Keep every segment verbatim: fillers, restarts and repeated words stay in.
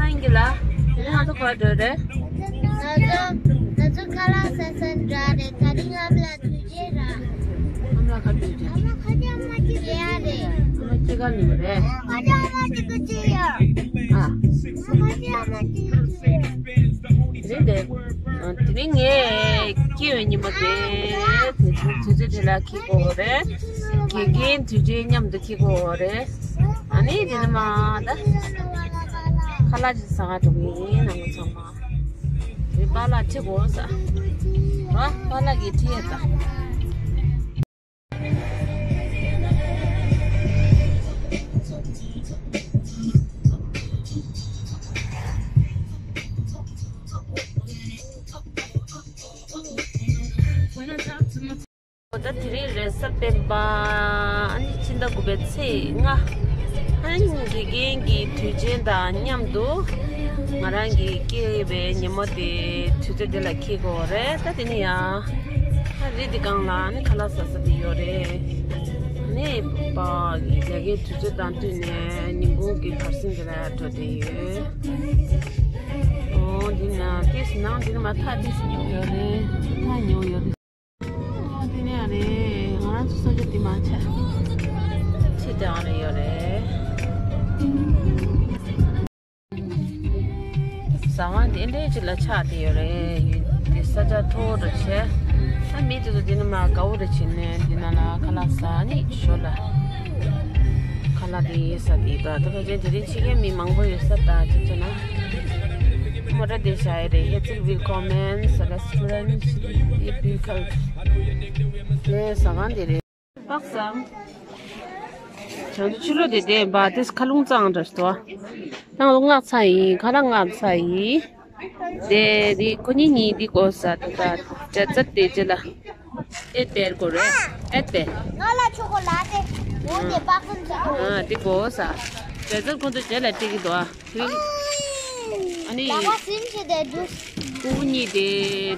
ཨང་གི་ལ། དེ་ང་ཚོ་ག་པར་འགྲོ་རེད། ང་ཚོ་ང་ཚོ་ཁ་ལག་ཟ་ས་འདྲ་རེད། ད་རིང་ཨ་མ་ལགས་དུས་ཆེན་ར། ཨ་མ་ལགས་ག་དུས་ཆེན། ཨ་མ་ཁ་ཆེ་ཨ་མ་ཁྱེད་ཀྱི་ཡ་རེད། ཨ་མ་ཁྱེད་ག་ནས་རེད། ཁ་ཆེ་ཨ་མ་ཁྱེད་ཀྱི་ཡ། ཨ། ཁ་ཆེ་ཨ་མ་ཁྱེད་ཀྱི་ཡ། དེ་རིང་དེ། དེ་རིང་ངས་སྐྱེས་པའི་ཉིན་མོ་དེ་དུས་ཚོད་དེ་ལ་འཁེལ་དགོས་རེད། དགེ་རྒན་དུས་ཆེན་མཉམ་དུ་འཁེལ་དགོས་རེད། ཨ་ནི་དེ་ནས་མ་ད་ཁ་ལག་ཅིག་ཟ་ག་འགྲོ་གི་ཡིན། ང་ཚང་མ་དེ་པཱ་ལགས་ཁྲིད་དགོས་ས། ར་པཱ་ལགས་ཀྱིས་ཁྲིད་ཡས་ད། ད་དེ་རིང་རེས་གཟའ་སྤེན་པ། ཨ་ནི་ཕྱི་ཟླ་དགུ་པའི་ཚེས་ལྔ། ཨ་ནི་དགེ་རྒན་གྱི་དུས་ཆེན་དང་མཉམ་དུ་ང་རང་གི་སྐྱེས་པའི་ཉིན་མོ་དེ་དུས་ཚོད་དེ་ལ་འཁེལ་དགོས་རེད། ད་དེ་ནི་ཡང་ཨ་རི་དེ་སྒང་ལ་ཨ་ནི་ཁ་ལག་ཟ་ས་དེ་ཡོད་རེད། ཨ་ནི་པ་གི་རྒྱ་སྐད་དུས་ཚོད་དང་བསྟུན་ནས་ཉིན་གུང་གི་བར་གསེང་དེ་ལ་འགྲོ་བསྡད་ཡོད། ཨོ་འདི་ན་ཏིས་ནང་འདི་ན་མ་ཐག་ཏིས་ཉོ་ཡོད་རེད། ཐག་ཉོ་ཡོད་རེད། ཨོ་དེ་ནས་ཨ་རེད། ང་རང་ཚོ་གསོལ་ཇ་དེ་མ་ཆ། ཕྱི་དེ་ཨ་རེ་ཡོད་རེད། ཟ་ཁང་དེ་འདྲའི་ཅིག་ལ་ཆགས་བསྡད་ཡོད་རེད། ཡུལ་དེ་ས་ཆ་མཐོ་བོ་འདྲ་བྱས། ཨ་མི་དེ་ཚོ་དེ་ནས་མ་དགའ་བོ་འདྲ་བྱས་ནས་འདི་ན་ལ་ཁ་ལག་ཟ་ནི་ཞོར་ལ་ཁ་ལག་དེ་ཡོད་ས་དེ་དང་། དེ་ཕལ་ཆེར་དེ་རིང་ཕྱི་རྒྱལ་མི་མང་པོ་ཡོད་ས་དང་ཅིག་བྱས་ན། མོ་ཊ་དེ་བཞག་ཡོད་རེད། Herzlich willkommen, Restaurant Büchel. ལས་ཟ་ཁང་དེ་རེད། པག་སང་། བྱང་ཆུ་ཕྱི་ལོགས་དེ་བསྡད་པ་དེ་ཁ་རླུང་གཙང་འདྲ་ཞིག་འདུག་ད་ང་ཚོ་མངགས་ཚར་ཡིན། ཁ་ལག་མངགས་ཚར་ཡིན། དེ་དེ་ཁོ་གཉིས་གཉིས་དེ་དགོས་ས་དེ་ད་ཇ་རྩ་དེ་ཅི་ལ། ཨེ་པེལ་དགོས་རེད། ཨེ་པེལ། ང་ལ་ཆོ་གོ་ལ་ཏེ། ངོ་དེ་པག་སང་ཆོ་གོ། ཨ་དེ་དགོས་ས། ཇ་རྩ་ཁོ་ཚོ་ཇ་ལ་སྤྲད་ཀྱི་འདུག་ཨ། ཨ་ནི། ལ་ཁ་སིམ་ཞིག་དེ་འདུག་ཁོ་གཉིས་དེ་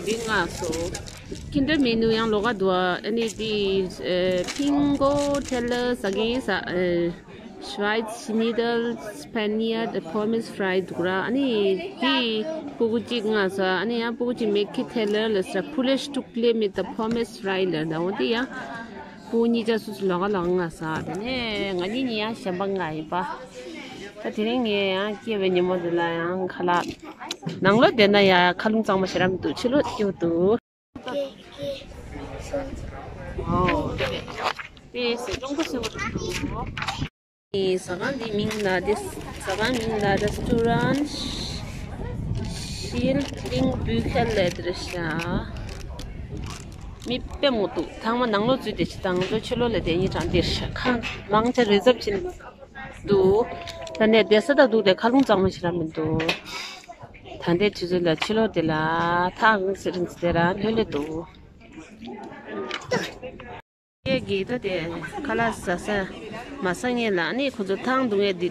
དེ་མངགས་སོང་། Kindermenü ཡང་ལོགས་ཀ་འདུག་ཨ། ཨ་ནི་དེ་ཨེ་Pingo Teller ཟ་མཁན་ཟ་ཨེ་Schweiz Schnitzel Spanier དེ་Pommes fry འདུག་ར། ཨ་ནི་དེ་སྤུ་གུ་གཅིག་མངགས་ས། ཨ་ནི་ཡང་སྤུ་གུ་གཅིག་Meckteller ལ་ཟ། Poulet Stückle mit der Pommes fry ལ་ཟ། འོ་དེ་ཡང་སྤུ་གུ་གཉིས་ཆ་སོ་སོ་ལོགས་ཀ་ལོགས་ཀ་མངགས་ས། དེ་ནས་ང་གཉིས་གཉིས་ཡང་གཞན་པ་མངགས་ཡིན་པ། ད་དེ་རིང་ངས་ཡང་སྐྱེས་པའི་ཉིན་མོ་དེ་ལ་ཡང་ཁ་ལག་ནང་ལོགས་བསྡད་ན་ཡང་ཁ་རླུང་གཙང་མ་ཞེ་དྲག་མི་འདུག་ཕྱི་ལོགས་སྐྱིད་པོ་འདུག་ཨོ། དེ་སེ་ཀྲོང་པོ་སེ་བོ་འདུག་ཨེ་ཟ་ཁང་འདི་མིང་ལ་དེ་ཟ་ཁང་མིང་ལ་Restaurant Schiltling Büchel ལབ་དེ་རེད་ཤག་མི་དཔེ་མང་འདུག་ཚང་མ་ནང་ལོགས་འཛུལ་བསྡད་ཅིག་དང་ཚོ་ཕྱི་ལོགས་ལ་བསྡད་ཉིན་གྲངས་འདིར་ཤག་ཁང་མང་ཆེ་རི་ཛབ་བྱས་འདུག་ད་ནས་བསྡད་ས་ད་འདུག་དེ་ཁ་རླུང་གཙང་མ་ཞིག་རང་མི་འདུག་ད་ལྟའི་དུས་ཚོད་ལ་ཕྱི་ལོགས་དེ་ལ་ཐག་རིང་ཟེར་རིང་ཟེར་ར་ལྷོད་ལྷོད་འདུག་ཁྱེད་ཀྱིས་ད་དེ་ཁ་ལག་ཟ་ས་མ་ཟ་ངེས་ལ་ནི་ཁོ་ཚོ་ཐང་བརྡུང་ཡས་འདི་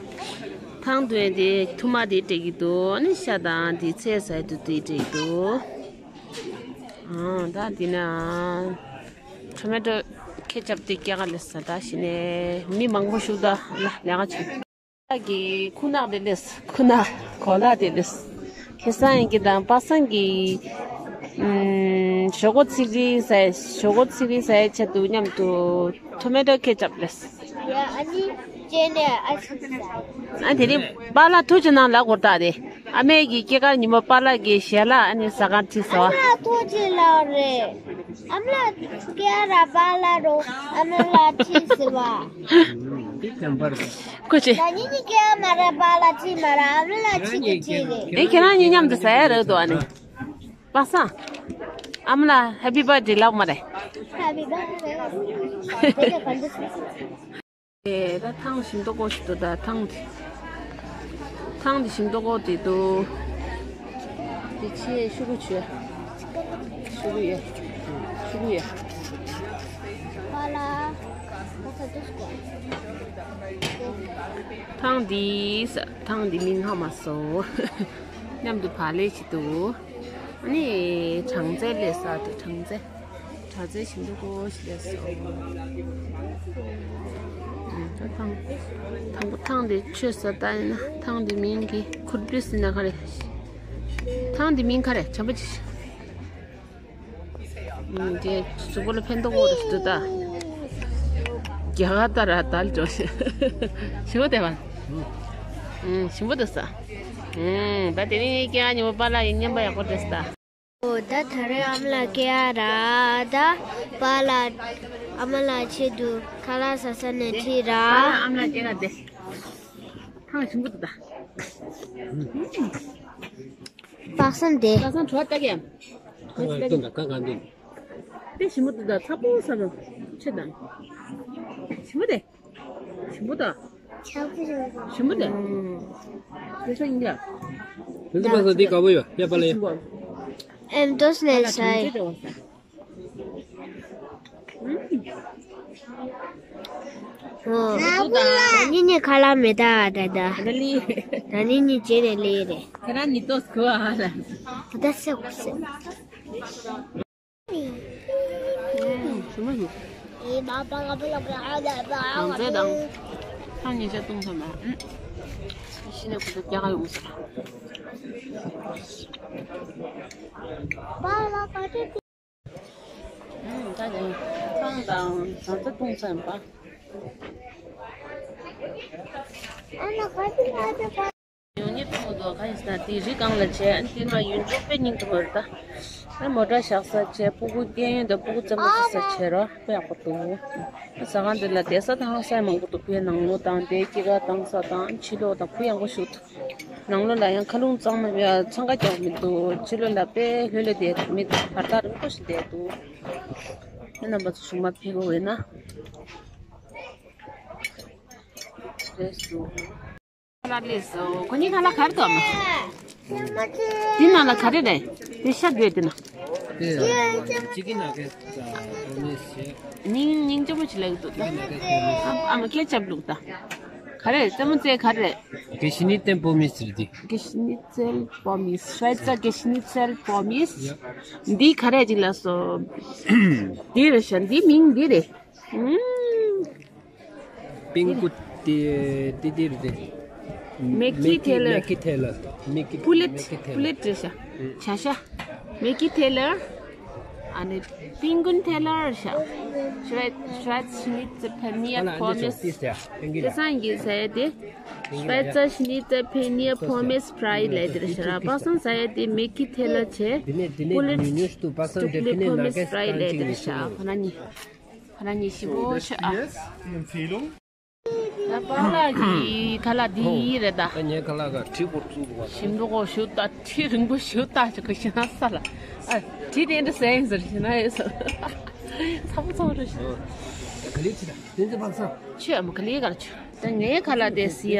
ཐང་བརྡུང་ཡས་འདི་ཐུར་མ་འདི་སྤྲད་ཀྱི་འདུག་ནི་ཤ་དང་འདི་ཚལ་ཟ་ཡས་འདི་འདི་སྤྲད་ཀྱི་འདུག་ཨང་ད་འདི་ན་ཊོ་མེ་ཊོ་ཁེ་ཅབ་འདི་སྐྱེལ་ག་ལས་ས་ད་ཤི་ནས་མི་མང་པོ་ཞུགས་ད་ལ་ལས་ཀ་བྱེད། གི་ཁུ་ནག་དེ་ལས་ཁུ་ནག་གོ་ལ་དེ་ལས་ཁེ་སང་ཡིན་གྱི་དང་པ་སང་གི་ཨམ་ཞོག་ཁོག་ཚིག་རིལ་ཟ་ཞོག་ཁོག་ཚིག་རིལ་ཟ་ཡའི་ཆེད་དུ་མཉམ་དུ་ཊོ་མེ་ཊོ་ཁེ་ཅབ་ལས། ཡ་ཨ་ནི་ཅེ་ནེ་ཨ་ཤི་ཟ། ཨ་དེ་རིང་པཱ་ལགས་ཐུགས་རྗེ་གནང་ལབ་དགོས་ད་དེ་ཨ་མས་ཀྱི་སྐྱེས་སྐར་ཉིན་མོ་པཱ་ལགས་ཀྱི་ཞལ་ལག་ཨ་ནི་ཟ་ཁང་ཁྲིད་ཟེར་བ། ཨ་མ་ཐུགས་རྗེ་ལགས་རེད། ཨ་མ་ལགས་སྐྱེས་ར་པཱ་ལགས་རོ་ཨ་མ་ལགས་ཁྲིད་ཟེར་བ། འདི་བདེན་པར། ཁོ་ཆེ། ད་ཉིན་གྱི་སྐྱེ་བ་མ་རེད་པཱ་ལགས་ཅི་མ་རེད་ཨ་མ་ལགས་ཅི་གི་ཅི་རེད། ཨེ་ཁྱེད་རང་གཉིས་མཉམ་དུ་ཟ་ཡ་རེད་འདུག་ཨ་ནི། པ་སངས། ཨ་མ་ལགས་ཧེ་པི་བར་ཐི་ཌེ་ལབ་མ་རེད། ཧེ་པི་བར་ཐི་ཌེ། དེ་ག་ག་འདི་ཟེར། ཨེ་ད་ཐང་ཞིམ་ཏོག་ཏོ་ཞིག་འདུག་ད་ཐང་དེ། ཐང་དེ་ཞིམ་ཏོག་ཏོ་དེ་འདུག་དེ་ཆེ་ཤུ་གུ་ཆེ། ཤུ་གུ་ཡ། ཤུ་གུ་ཡ། ཐང་འདི་ས་ཐང་འདི་མིང་ཧ་མ་སོང་། མཉམ་དུ་བག་ལེབ་ཅིག་འདུག་ཨ་ནི་གྲང་ཚལ་ལས་ས་དེ་གྲང་ཚལ། གྲང་ཚལ་ཞིམ་ཏོག་ཏོ་ཞིག་ལས་སོང་། ཐང་། དང་པོ་ཐང་དེ་ཆོས་ས་ད་ཡིན་ན་ཐང་དེ་མིང་གི་ཁུར་བུས་ཟིན་ན་ག་རེ། ཐང་དེ་མིང་ག་རེ་བྱམས་པ་ཅི། ཨུམ། དེ་གཟུགས་པོ་ལ་ཕན་ཐོགས་འོ་རེ་སུ་ད། རྒྱ་གར་ད་ར་ད་ལ་འགྲོ་ཞེ། ཞིམ་པོ་དེ་བ། ཨུམ། ཞིམ་པོ་འདུག་ས། ཨུམ། ད་དེ་རིང་ངའི་སྐྱེ་བ་སྔོན་མ་པཱ་ལགས་ཀྱི་བརྙན་པར་ཡག་པོ་བྲིས་ས་ད། ཨོ། ད་ད་རེས་ཨ་མ་ལགས་སྐྱེ་ཡ་ར། ད་པཱ་ལགས་ཨ་མ་ལགས་ཆེད་དུ་ཁ་ལག་ཟ་ས་ནས་ཁྲིད་ར། ཨ་མ་ལགས་སྐྱེ་ག་དེ། ཐང་ཞིམ་པོ་འདུག་ད། པགས་སམ་དེ། པགས་སམ་བྲོ་བ་ལྟ་གི་ཡ། ཁ་ཁ་འདུག་ད་ཁ་ཁ་འདུག་དཔེ་ཞིམ་པོ་འདུག་ད། ཚ་པོ་ས་རུ་ཆེ་དང་། ཞིམ་པོ་དེ། ཞིམ་པོ་ད། ཞིམ་པོ་དེ། དེ་ཚོ་ཡིན་གྱི་ཡ། དེ་ཚོ་པགས་སམ་དེ་དགའ་པོ་ཡོད། ཡ་པཱ་ལགས་ཡ། ཞིམ་པོ། ཨེམ་ཏོས་ནས་ས་ཡི། ཨོ། ད་ནི་ནི་ཁ་ལག་མེད་ད་ད་ད། ད་ལི། ད་ནི་ནི་རྗེས་ནས་ལི་རེད། ཁ་ལག་ནི་ཏོས་གོ་ཨ་ལ། ད་སེ་གོ་སེ། ཞུ་མ་ཞུ། ཨེ་མ་པ་ང་པ་ལ་པ་ཨ་ལ་པ་ཨ་ང་ཚེ་དང་། ཐང་ཉེ་ཆ་བཏུང་ཐུབ་མ། ཤི་ནས་ཁུ་ཚུར་རྒྱག་ཡོང་ས། པ་ལ་པ་ཏི། ད་ནི་ཚང་དང་བཟང་ཚ་བཏུང་ཚར་པ། ཡོང་ཉེ་ཐུང་དུ་ག་ཡིན་ཟེར་ན་དེ་རི་སྒང་ལ་བྱས། ཨ་ནི་དེ་ནས་ཡུལ་ལྗོངས་དཔེ་སྙིང་རྗེ་མོ་རེད་ད། ཨ་མོ་ཊ་བཞག་ས་བྱས། སྤུ་གུ་སྐྱེལ་ཡོན་དང་སྤུ་གུ་རྩེད་མོ་རྩེ་ས་བྱས་ར། དཔེ་ཡག་པོ་འདུག་ཟ་ཁང་འདི་ལ་བསྡད་ས་དང་ས་ཡ་མང་པོ་འདུག་དཔེ་ནང་ལོགས་དང་དེ་སྐྱེས་སྐར་བཏང་ས་དང་ཕྱི་ལོགས་དང་ཁུ་ཡངས་པོ་ཞིག་འདུག་ནང་ལོགས་ལ་ཡང་མཁའ་རླུང་གཙང་མ་ཡ་འཚང་ཁ་རྒྱག་མི་འདུག་ཕྱི་ལོགས་ལ་དཔེ་ལྷོད་ལྷོད་བསྡད། མི་བར་ཐག་རིང་པོ་ཞིག་བསྡད་འདུག་ཁྱེད་རྣམ་པ་ཚོ་གཞུག་མ་ཕེབས་དགོས་ཡོད་ན། རེད་འདུག་ཁ་ལག་ལས་སོ། ཁོ་གཉིས་ཁ་ལག་ག་རེ་འདུག་ཨ་མ། འདི་ནང་ལ་ག་རེ་རེད། དེ་ཤ་དགོས་དེ་ན། དེ་ཅི་གི་ན་གེ་ས་པོ་མིས་ཤེ། མིང་མིང་ཅི་མོ་ཅི་ལ་ཡོད་འདུག་ད། ཨ་མ་སྐད་ཆ་བླུག་ད། ག་རེ་རྩེད་མོ་རྩེ་ག་རེ། གེ་ཤི་ནི་ཏན་པོ་མིས་རེད་དེ། གེ་ཤི་ནི་ཚལ་པོ་མིས། ཤ་ཙ་གེ་ཤི་ནི་ཚལ་པོ་མིས། འདི་ག་རེ་ཅིག་ལ་སོ། འདི་རེད་ཤ། འདི་མིང་འདི་རེད། ཨུམ། པིང་ཀུ་ཏི་ཏི་ཏི་རེད། མེ་ཀི་ཐེ་ལར། མེ་ཀི་ཐེ་ལར། མེ་ཀི། པུ་ལེད། མེ་ཀི་ཐེ་ལར། པུ་ལེད་རེད་ཤག་བྱ་ཤ། མེ་ཀི་ཐེ་ལར། ཨ་ནི་པིང་ཀུན་ཐེ་ལར་ཤག་ཤ་ཤ་ཤ་ཤི་ནི་ཙི་ཕེ་ནི་ཡ་ཕོ་མེས། ཏེ་སང་གི་ཟེར་ཏེ། ཤ་ཤ་ཤི་ནི་ཙི་ཕེ་ནི་ཡ་ཕོ་མེས་ཕ་རའི་ལེ་དེ་རེད་ཤག་པ་སང་ཟེར་ཏེ་མེ་ཀི་ཐེ་ལར་བྱས། པུ་ལེད་སྟུག་ལེ་ཕོ་མེས་ཕ་རའི་ལེ་དེ་རེད་ཤག་ཁོ་ན་ནི། ཁོ་རང་ཉིད་ཞིབ་པོ་ཤོད་ཨ། ད་པཱ་ལགས་ཀྱི་ཁ་ལག་འདི་རེད་ད། ད་ངའི་ཁ་ལག་ག་གྲི་བོར་བཙུགས་འདུག་བ། ཞིམ་མདོག་གོ་ཞུ་ད། གྲི་རིང་པོ་ཞུ་ད་ཅིག་གི་ཤི་ན་ས་ལ། ཨ། གྲི་དེ་འདྲ་ཟས་ཡིན་ཟེར་ཤི་ན་ཡོད་ཟེར། ཚ་པོ་ཚ་པོ་རེད་ཤི། ག་ལེ་ཆི་ད་དེ་ཚོ་བག་ས། ཆོས་ཨ་མ་ག་ལེ་ག་ལ་ཆོས། ད་ངའི་ཁ་ལག་དེ་སི་ཡ་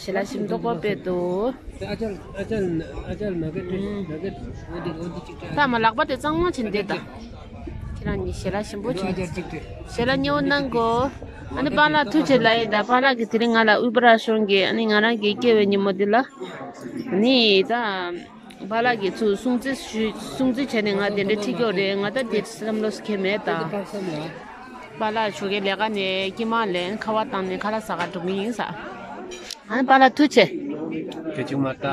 ཞི་ལ་ཞིམ་མདོག་གོ་དཔེ་འདུག་ཨ་ཅལ་ཨ་ཅལ་ཨ་ཅལ་ན་ག་ཏྲི་ན་ག་འོ་དེ་འོ་དེ་ཅིག་ད་མ་ལག་པ་དེ་གཙང་མ་བྱིན་དེ་ད། ཁྱེད་རང་གཉིས་ཞལ་ལག་ཞིམ་པོ་བྱིན། ཞལ་ལག་ཉེ་བོ་གནང་གོ་ཨ་ནི་པཱ་ལགས་ཐུགས་རྗེ་ལ་ཡིན་ད། པཱ་ལགས་ཀྱིས་དེ་རིང་ང་ལ་དབུས་པ་ར་གཞུང་གིས་ཨ་ནི་ང་རང་གི་སྐྱེ་བའི་ཉིན་མོ་འདི་ལ་ཨ་ནི་ད་པཱ་ལགས་ཀྱིས་ཚུར་སྲུང་བརྩི་ཞུ་སྲུང་བརྩི་བྱས་ནས་ང་དེ་འདྲ་ཁྲིད་ཀྱོག་རེད། ང་ད་དེ་བསམ་བློ་ཁེལ་མེད་ད། པཱ་ལགས་ཞོགས་ཀའི་ལས་ཀ་ནས་སྐྱིད་མ་ལེན་ཁ་བ་བཏང་ནས་ཁ་ལག་ཟ་ག་འགྲོ་གི་ཡིན་ས། ཨ་ནི་པཱ་ལགས་ཐུགས་རྗེ་ཆེ། སྐད་ཅིག་མ་ལྟ།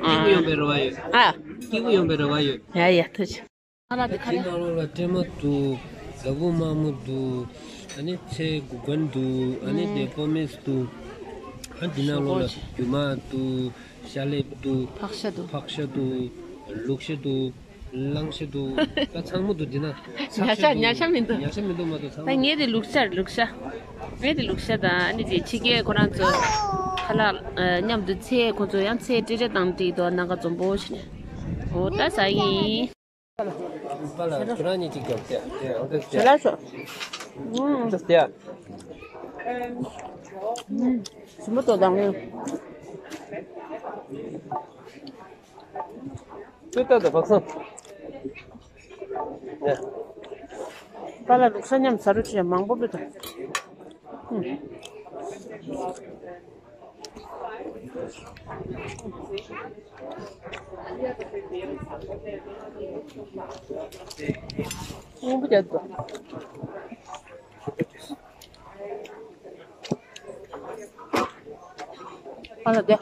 སྐྱིད་པོ་ཡོང་པའི་རེ་བ་ཡོད། ཨ། སྐྱིད་པོ་ཡོང་པའི་རེ་བ་ཡོད། ཡ་ཡ་ཐུགས་རྗེ་ཆེ། ཨ་ལ་དེ་ཁ་ལེ། དེ་ནང་ལོགས་ལ་སྲན་མ་འདུག་ལ་ཕུག་དམར་མོ་འདུག་ཨ་ནི་ཚལ་དགུ་རྒྱན་འདུག་ཨ་ནི་དེ་པོ་མེས་འདུག་ཨ་འདི་ནང་ལོགས་ལ་རྒྱུ་མ་འདུག་ཤ་ལེབ་འདུག་ཕག་ཤ་འདུག་ཕག་ཤ་འདུག་ལུག་ཤ་འདུག་གླང་ཤ་འདུག་ད་ཚང་མ་འདུག་འདི་ན། ཉ་ཤ་ཉ་ཤ་མི་འདུག་ཉ་ཤ་མི་འདུག་མ་གཏོགས་ཚང་མ། ད་ངའི་དེ་ལུག་ཤ་ལུག་ཤ། ངའི་དེ་ལུག་ཤ་དང་ཨ་ནི་དེ་ཕྱི་རྒྱལ་ཁོ་རང་ཚོ་ཁ་ལག་མཉམ་དུ་ཚལ་ཁོ་ཚོ་ཡང་ཚལ་ཀྲེ་ཀྲེ་དང་བྲིས་འདུག་སྣ་ཁ་འཛོམས་པོ་བྱས་ནས། འོ་ད་ཟ་ཡིན། པཱ་ལགས་ཁྱོད་རང་གཉིས་ཅིག་རྒྱབ་སྟེ། དེ་ཨང་ཏེ་ཟེར་ལ་ཤོག་ཨུམ། ཏེ་ཟེར། ཨུམ། ཞིམ་པོ་ཏོ་དང་ལེན། ཏུ་ཏ་ཏ་བག་སང་། ཡ། པཱ་ལགས་ལུག་ཤ་མཉམ་ཟ་རུ་ཅི་ཡང་མང་པོ་སྤེལ་ཏོ། ཨུམ། སྔོན་པོ་རྒྱག་དགོས། ཨ་ལ་དེ།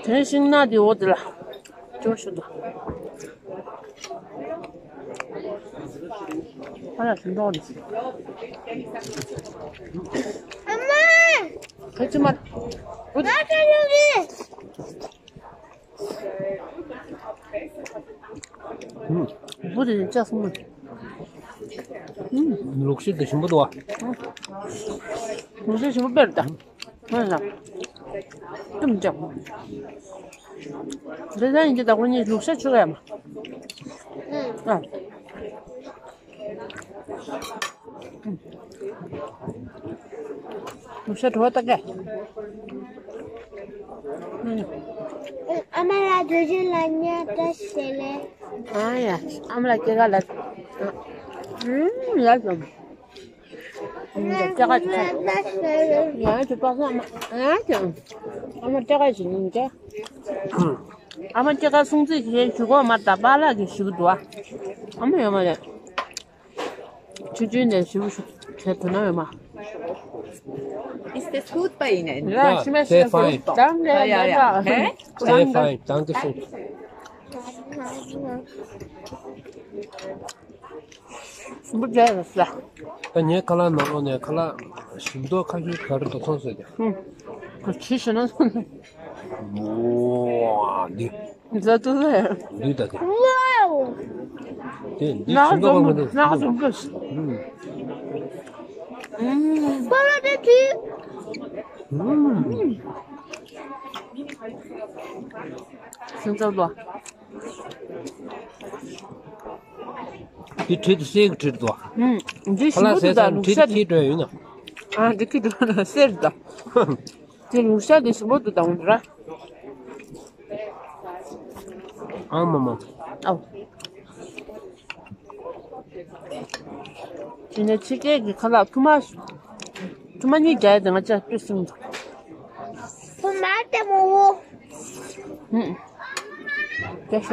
དེ་ཤིང་ནགས་དེ་འོ་དེ་ལ། ཅོ་ཤུ་དང་། ཨ་ལ་ཤིང་ཏོག་དེ། ཨ་མ། ཁ་ཅི་མ། འོ་དེ། ང་ཁ་ཡོང་གི། བུ་དེ་ལྕགས་སྲིན་མོ། ལུག་ཤི་དེ་ཞིམ་པོ་འདུག་བ། ལུག་ཤི་ཞིམ་པོ་དཔེར་ད། ཧོན་ལ། ཏུམ་ལྕགས་མོ། དེ་ད་ཡིན་གྱི་ད་ཁོ་གཉིས་ལུག་ཤ་ཆུ་ག་ཡ་མ། ཨ། ལུག་ཤ་བྲོ་བ་ལྟ་གས། ཨ་མ་ལ་དུས་རྒྱུན་ལ་ཉལ་ད་ཞེས་ལས། ཨ་ཡ། ཨ་མ་ལ་སྐྱེ་ག་ལ། ཨུམ། ཡ་ཙམ། ཨ་མ་ལ་སྐྱེ་ག་ཅི་ཡ་ཅི་པ་སོང་ཨ་མ། ཡ་ཙམ། ཨ་མ་སྐྱེ་ག་ཅི་ཡིན་ཀྱང་། ཨ་མ་སྐྱེ་ག་སྲུང་བརྩི་བྱེད་ཞུ་གོ་མ་ད་པཱ་ལགས་ཀྱིས་ཞུ་གི་འདུག་ཨ། ཨ་མ་ཡོད་མ་རེད། ཆུ་ཆུ་ནས་ཞུ་ཞུ་བྱེད་ཐུབ་ན་ཡོད་མ། Ist es gut bei Ihnen? Ja, ich möchte sehr fein. Danke, ja, ja. Danke. Sehr fein, danke schön. ཞིམ་པོ་རྒྱག་ཡོད་ས། ད་ངའི་ཁ་ལག་ནང་ལོགས་ནས་ཁ་ལག་ཞིམ་མདོག་ཁ་ཤས་ག་རེ་འདུག་མཐོང་སོང་ཀྱང་། ཧུམ། ཁོ་ཆི་ཞིག་ན་སོང་། ཝ། འདི། མཛའ་དུ་ལ། འདི་ད་དེ། ཝའོ། དེ་འདི་ཞིམ་མདོག་ཁ་མི་འདུག་ན་ཟུམ་གི། ཧུམ། ཧུམ། པ་ལ་དེ་དེ། ཧུམ། ཞིམ་ཚ་ལོ། འདི་བྲིས་འདུག་གསེར་གྱི་བྲིས་འདུག་ཨུམ། འདི་ཁ་ལག་ཞིམ་པོ་འདུག་ད་ཟས་ཚར་ལུག་བྲིས་ཤ་འདི་འདི་ཁྱེར་འགྲོ་ཡོད་ན། ཨ་འདི་ཁྱེར་འགྲོ་ན་གསེར་ད། འདི་ལུག་ཤ་འདི་ཞིམ་པོ་འདུག་ད་འོང་འདི་ར། ཨ་མ་མ། ཨའོ། དེ་ནས་ཕྱི་རྒྱལ་གྱི་ཁ་ལག་ཐུར་མ། ཐུར་མ་གཉིས་རྒྱག་ཡས་དེ་ང་ཅག་སྤྲོད་སྲིང་འདུག་ཐུར་མ་དེ་མོ་བོ། ཧུམ། དེ་ཤ།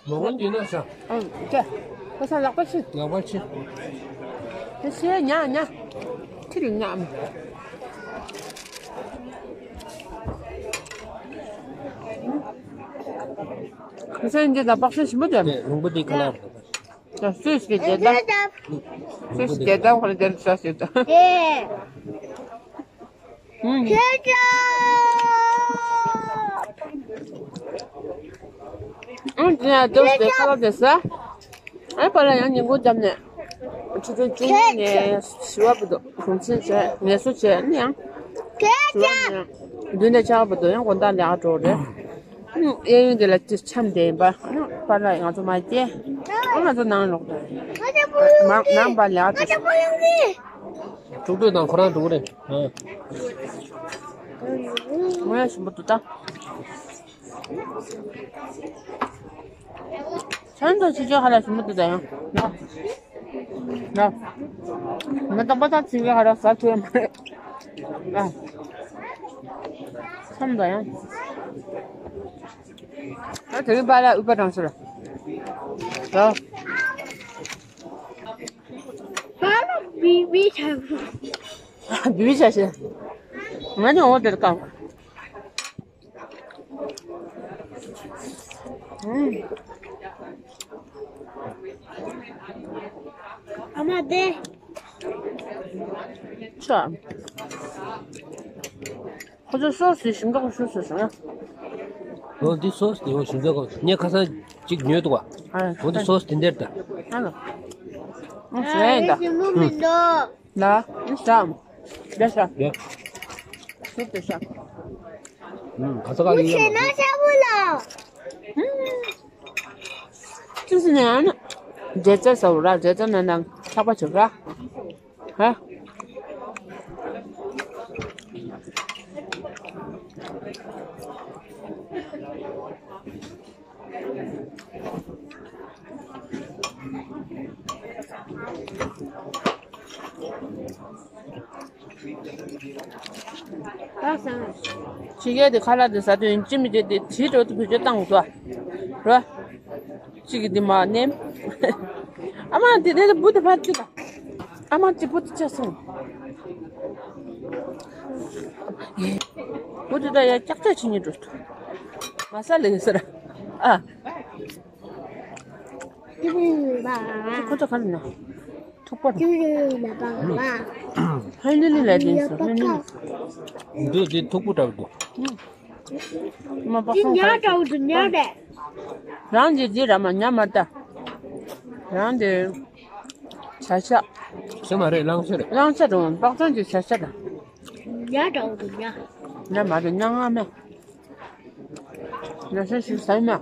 མོ་བོ་འདི་ན་ཤ། ཨ་ཅེ། ཁོ་ས་ལག་པ་ཕྱི། ལག་པ་ཕྱི། དེ་ཤེས་ཉག་ཉག་ཁྱི་རིག་ཉག་མི། ཁོ་ས་འདི་ད་པགས་ཤ་ཞིམ་པོ་དེ། དེ་རུང་པོ་འདི་ཁ་ལག་རེད། ད་སུས་ཀྱི་བདེ་ད། སུས་ཀྱི་བདེ་ད་ཁོ་ལ་བདེ་ལ་ཤ་ཞིག་ད། དེ། ཁྱེད་ཅག་ཨང་། དེ་ཡང་དེ་བས་ཁ་བ་བདེ་ས། ཨ་པ་ལ་ཡང་ཉིན་གུང་འཇམ་ནས། ཆུ་ཚོད་བཅུ་གཉིས་ནས་བཞི་བ་བར་དུ་གུང་སེང་བྱས་ངལ་གསོ་བྱས་ནས་ཡང་། ཁྱེད་ཅག་བདུན་ནས་ཆར་པ་བར་དུ་ཡང་དགོང་དག་ལས་ཀ་འགྲོ་རེད། གཡས་གཡོན་དེ་ལ་ཅི་འཆམ་བསྡད་ཡིན་པ། པ་ལ་ང་ཚོ་མ་སྐྱེ། ང་ཚོ་ནང་ལོག་ཏུ། ནང་པ་ལས་ཀ་འགྲོ། དྲུག་དྲུག་དང་ཁོ་རང་དྲུག་རེད། ཨ། ང་ཡང་ཞིམ་པོ་འདུག་ད། ཆང་དང་ཕྱི་ཕྱོགས་ཧ་ལ་ཞིམ་པོ་འདུག་ད་ཡང་། ན། ན། ང་དང་པ་དང་ཕྱི་ཕྱོགས་ཧ་ལ་ཟ་ཐུབ་ཡ་མ་རེད། ཨ། ཆང་དང་ཡང་། ཨ་དེ་རིང་པཱ་ལགས་དབུས་པ་དྲངས་ཤག་ལ། ཨ། པཱ་ལགས་བི་བི་བྱ། བི་བི་བྱ་ཞེས། ང་ནི་འོ་དེར་བཀང་། ཨ་མ་དེ། ཆ། ཁོ་ཚོ་སོ་སི་ཞིམ་མདོག་ཞུ་སོ་སོ་ཡ། འོ་འདི་སོ་སི་དེ་འོ་ཞིམ་མདོག་ངས་ཁ་སང་གཅིག་ཉོས་འདུག་བ། ཨ། འོ་འདི་སོ་སི་དེ་འདྲ་ད། ཨ་ལ། ཨ་ཟེར་ཡ་ད། ཞིམ་པོ་མི་འདུག་ལ། འདི་ཤ། འདི་ཤ། ཡ། སུ་དེ་ཤ། ཨུམ། ག་ས་ག་ལ་ཡོད་ན་ཤ་བུ་ལ། ཅུང་ཟད་ནས་ཨ་ན། འབྲས་རྩྭ་ཟ་བ་ར། འབྲས་རྩྭ་ནང་ནང་ཐག་པ་ཆོད་ར། ཧ། ཕྱི་རྒྱལ་དེ་ཁ་ལག་དེ་ཟ་དུས་ཅི་མི་བྱེད་དེ་དྲིལ་འགྲོ་དུ་བེད་སྤྱོད་བཏང་དགོས་ར། གཅིག་གིས་འདི་མ་ནེམ། ཨ་མ་དེ་ནས་བུ་དེ་ཕར་ཁྱུ་དང་། ཨ་མ་གཅིག་བུ་དེ་ཆ་སོང་། འོ་དེ་ད་ཡ་ཀྱག་ཀྱག་བྱེད་ཉེ་འགྲོ། མ་ས་ལེ་ཟེར། ཨ། ཁོ་ཚོ་ག་རེ་ན། ཐུག་པ་དང་། ཧན་ལི་ལི་ལ་དེ་སོ་ཧན་ལི་ལི། འདི་འདི་ཐུག་པ་འདྲ་བོ་འདུག་མ་པ་སོང་ག་རེ། ཉག་འདྲ་བོ་འདུག་ཉག་རེད། རང་གི་འདི་ར་མ་ཉག་མ་ལྟ། རང་གི་བྱ་ཤ། ཤ་མ་རེད། གླང་ཤ་རེད། གླང་ཤ་དང་པག་ཚང་གི་བྱ་ཤ་དང་། ཉག་འདྲ་བོ་འདུག་ཉག་ཉག་མ་རེད། ཉག་ང་མེད། ང་ཤ་ཞིག་ཟ་ཡི་མེད།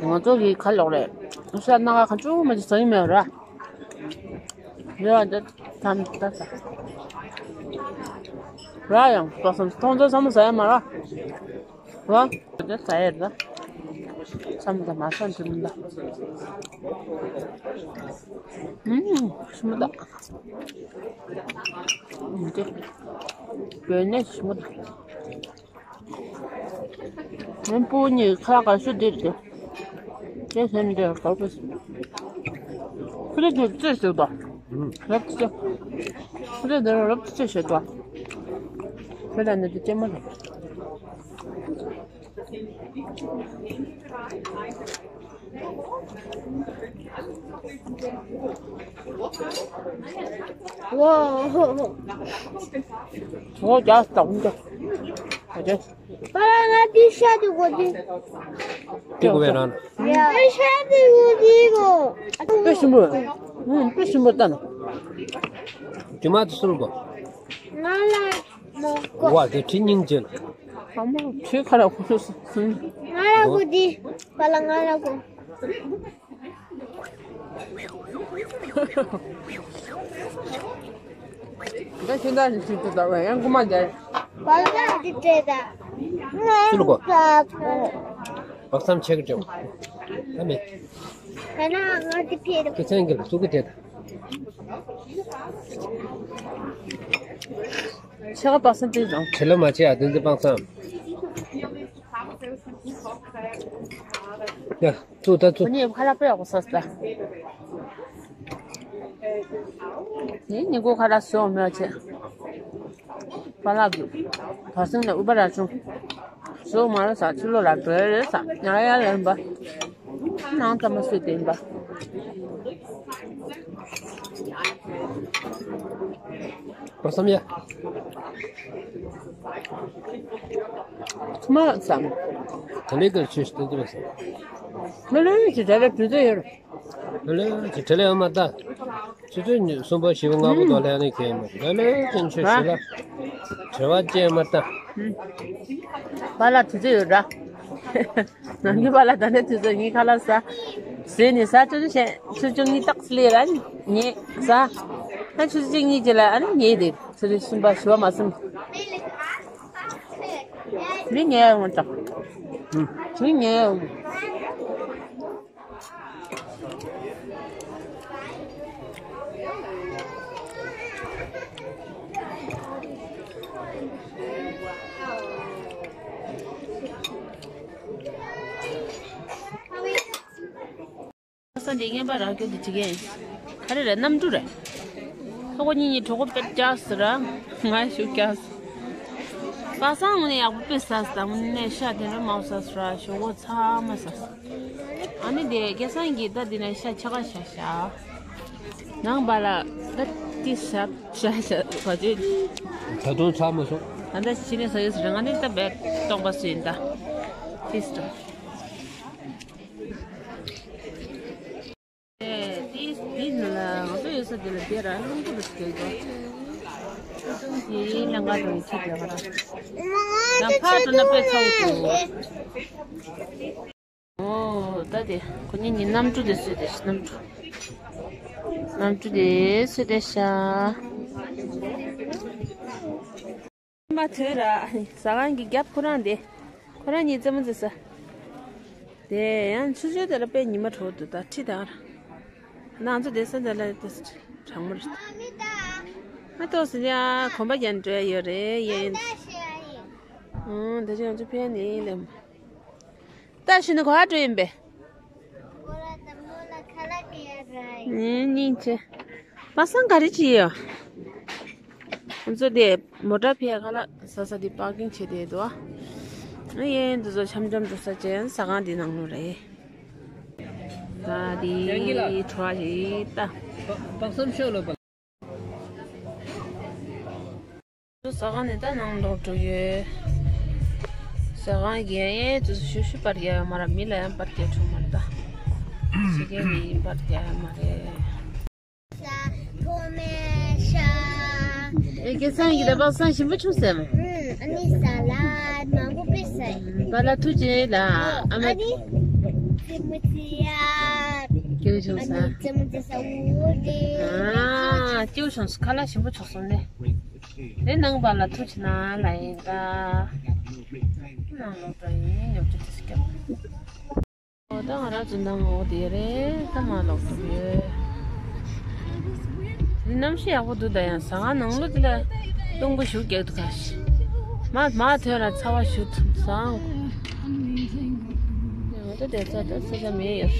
ང་ཚོ་གི་ཁ་ལོག་རེད། ཤ་སྣ་ཁ་གང་བྱུང་མ་ཞིག་ཟ་ཡི་མེད་ར། རེད་བ། འདི་ཐམ་ད་ཟ། ར་ཡང་ཏོག་ཙམ་ཐོང་ཚོ་ཚང་མ་ཟ་ཡ་མ་ར། ར། འདི་ཟ་ཡ་ར། ཚང་མ་ད་མ་ཟ་འདི་མི་ད། ཨུམ། ཞིམ་པོ་ད། འདི། བོད་ནས་ཞིམ་པོ་ད། ངའི་སྤུ་གུ་གཉིས་ཁ་ལག་ག་ཤུ་འདིར་དེ། དེ་ཟེར་ནས་དེ་ག་པོ། ཁུ་ལེ་དེ་རྩེ་ཟེར་དོ། རབ་ཏུ་རྩེ། ཁུ་ལེ་དེ་རབ་ཏུ་རྩེ་ཟེར་དོ། ཁུ་ལེ་ནི་དེ་ལྕེ་མོ་རེད། ངོ་རྒྱག་སྟངས་འདི། ཨ་ཅེ། པ་ལ་ང་འདི་ཤ་འདི་གོ་འདི། འདི་གོ་བས་རང་། ཡ། ཤ་འདི་གོ་འདི་གོ། དཔེ་ཞིམ་པོ། ཨུམ། དཔེ་ཞིམ་པོ་ལྟ་ན། རྒྱུ་མ་དེ་སུ་ལ་གོ། ང་ལ་མོ་གོ། ཝ་དེ་ཁྲི་སྙིང་རྗེ་ལ། ཨ་མ་ཁྲི་ཁ་ར་གོ་སུ་སུ། ང་ལ་གོ་འདི། པ་ལ་ང་ལ་གོ། ད་ཁྱོད་ད་ཞིག་ཞིག་ཏུ་ད་བས་ཡང་རྐུ་མ་རྒྱག་པ་ལ་འདི་སྤྲད་ད། སུ་ལ་གོ། ང་ད་གོ། བག་ཙམ་ཆེ་གི་ཅོ། ད་མེད། ད་ན་ང་འདི་ཕེ་ར། ཁྱེད་ཚན་གི་ལ་སུ་གི་དེ་ད། ཆེ་ག་བག་ཙམ་དེ་རང་། ཁྲེ་ལོ་མ་ཆེ་ཨ་དེ་འདི་བག་ཙམ། ཡ། ཙུ་ད་ཙུ། ཁོ་གཉིས་ཁ་ལག་དཔེ་ཡག་པོ་ཟ་ས། ངས་ཉིན་གུང་ཁ་ལག་བཟོ་མེད་བྱས། པ་ལགས་ཀྱིས་བར་སེང་ལ་ཨུ་པ་ར་བྱུང་། བཟོ་མ་ར་ཟ། ཕྱི་ལོགས་ལ་བྲོས་རེད་ཟ། ཉ་ཡ་ལན་པ། ནང་ཙམ་མ་སུས་བསྟན་པ། པ་བསམ་ཡ། ཐུ་མ་བསམ། དེ་ལས་ཀར་ཆོས་སྟོན་ཏེ་བསམ། མི་ལོས་ཀྱི་དེ་ལས་དུས་ཚོད་ཡོད། ལོ་ལོན་གྱི་དྲི་ལན་མ་ལྟ། ཆུ་ཚོད་གསུམ་པ་བཞི་པ་ལྔ་པ་དང་ལྷན་ནས་ཁྱེད་མ་ལོ་ལོན་གྱི་ཆུ་ཞིག་ལ། དྲི་བ་ཅན་མ་ལྟ། པ་ལགས་དུས་ཚོད་ཡོད་ར། ནང་གི་པ་ལགས་ད་ནས་དུས་ཚོད་གཉིས་ཁ་ལག་ཟ། ཟས་ནི་ཟ། ཆུ་ཚོད་ཆེན་ཆུ་ཚོད་གཉིས་ཏག་ཙི་ལས་ར་ཉེ་ཟ། ད་ཆུ་ཚོད་གཅིག་གཉིས་ཅི་ལ་ཨ་ནི་ཉེ་དེ་ཆུ་ཚོད་གསུམ་པ་བཞི་པ་མ་སོང་། མི་ཉེ་ཡོང་ཙང་། མི་ཉེ་ཡོང་། ས་འདི་ངན་པ་རག་རྒྱུ་འདི་ཅི་གན། ག་རེ་རེད། གནམ་གྲུ་རེད། ཁོ་གཉིས་གཉིས་གྲོགས་པོ་དཔེ་རྒྱག་ཟེར་ར། ང་ཞུ་རྒྱག་ཟེར། པ་སངས་དངོས་གནས་ཡག་པོ་དཔེ་ཟ་ཟེར། དངོས་གནས་ཤ་དེ་འདྲ་མང་ཟ་ཟེར་ར། ཞོག་ཁོག་ཚ་མ་ཟ་ཟེར། ཨ་ནི་དེ་སྐལ་བཟང་གིས་ད་འདི་ནས་ཤ་ཆ་ག་ཤ་ཤ། ནང་པ་ལ་ད་ཏི་ཤ་ཤ་ཤ་ག་ཅོད། ད་དུང་ཚ་མ་སོང་། ད་ད་ཕྱི་ནས་ཟ་ཡོད་ཟེར། ང་ནི་ད་བས་སྟོང་པ་སུ་ཡིན་ད། ཏི་སྟོང་། དེ་དེ་ནི་ལ་ང་ཚོ་ཡོད་ས་དེ་ལ་དེ་ར་རླུང་བུ་རུ་སྐྱེལ་གོ། ཆུ་ཆུང་དེ་ལ་འགའ་དང་ཁྱི་དེ་ག་ར། ན་ཕར་འགྲོ་ན་དཔེ་ཚ་བོ་འདུག་ཨོ་ད་དེ་ཁོ་གཉིས་གཉིས་གནམ་གྲུ་དེ་བཟོས་ཏེ་ཤ། གནམ་གྲུ། གནམ་གྲུ་དེ་བཟོས་ཏེ་ཤ། མ་ཐོས་ར། ཟ་ཁང་གི་རྒྱབ་ཁོ་རང་དེ། ཁོ་རང་གཉིས་རྩེད་མོ་རྩེ་ས། དེ་ཡང་ཆུ་ཆུ་དེ་ལ་དཔེ་ཉི་མ་དྲོ་འདུག་ད་ཁྲི་དང་། ང་ཚོ་བསྡད་ས་འདི་ལ་དེ་གྲང་མོ་རེད། ང་ཏོག་སི་ཡ་གོམ་པ་རྒྱག་འགྲོ་ཡ་ཡོད་རེད་ཡིན། ཨང་ད་ཅི་ང་ཚོ་ཕན་ནི་ལེམ། ད་ཤི་ནི་གོ་ཧ་འགྲོ་ཡིན་པས། ཨང་སྙིང་རྗེ། པ་སངས་ག་རེ་བྱེད་ཡོད། ང་ཚོ་དེ་མོ་ཊ་ཕྱེ་ཁ་ལག་ཟ་ས་དེ་པར་ཀིང་བྱེད་དེ་འདུག་ཨ། ཡེ་འདི་ཚོ་འཆམ་འཆམ་འགྲོ་ས་ཅན་ཟ་ཁང་དེ་ནང་ལོ་རེད། ད་དེ་ཁྲོ་བ་ཞིག་ད། པག་སམ་ཤོ་ལོ་པ། ཟ་ཁང་ནས་ད་ནང་ལོག་འགྲོ་ཡོད། ཟ་ཁང་གི་ཡང་ཡང་དུ་ཤུ་ཤུ་པར་རྒྱག་ཡོད་མ་རེད། མི་ལ་ཡང་པར་རྒྱག་ཆོག་མ་རེད་ད། ཕྱི་རྒྱལ་མི་ཡིན་པར་རྒྱག་ཡོད་མ་རེད། ཨེ་སྐལ་བཟང་གིས་ད་པག་སང་ཞིམ་པོ་བྱུང་ཟེར་མ། ཨུམ། ཨ་ནི་ས་ལད་མང་པོ་དཔེ་ཟ་ཡིན། པ་ལ་ཐུག་ཅེས་ལ་ཨ་མ། ཨ་ནི་ཙི་མུ་ཙི་ཡ། སྐྱིད་བྱུང་ས། ཨ་ནི་ཙི་མུ་ཙི་ས་འུ་དེ། ཨ་སྐྱིད་བྱུང་ས། ཁ་ལག་ཞིམ་པོ་བྱུང་སོང་ནས། དེ་ནང་པ་ལ་ཐུག་ཅེས་ན་ལ་ཡིན་ད། ནང་ལོག་འགྲོ་ཡིན། ཉོབ་ཅིག་དེ་སྐྱབས། ཨོ་ད་ང་རང་ཚོ་ནང་འོ་དེ་རེད། ད་མ་ལོག་ཐུབ་ཡོད། དེ་གནམ་གཤིས་ཡག་པོ་འདུག་ད་ཡང་ཟ་ཁང་ནང་ལོགས་དེ་ལ་སྟོང་པ་ཞུ་རྒྱག་འདུག་ག་ཤི། མ་མ་ཐོན་ལ་ཚ་བ་ཞུ་ཐུབ་སང་། ཡང་ད་དེ་ཚ་ད་ཚ་ཚ་མེད་ཡོད།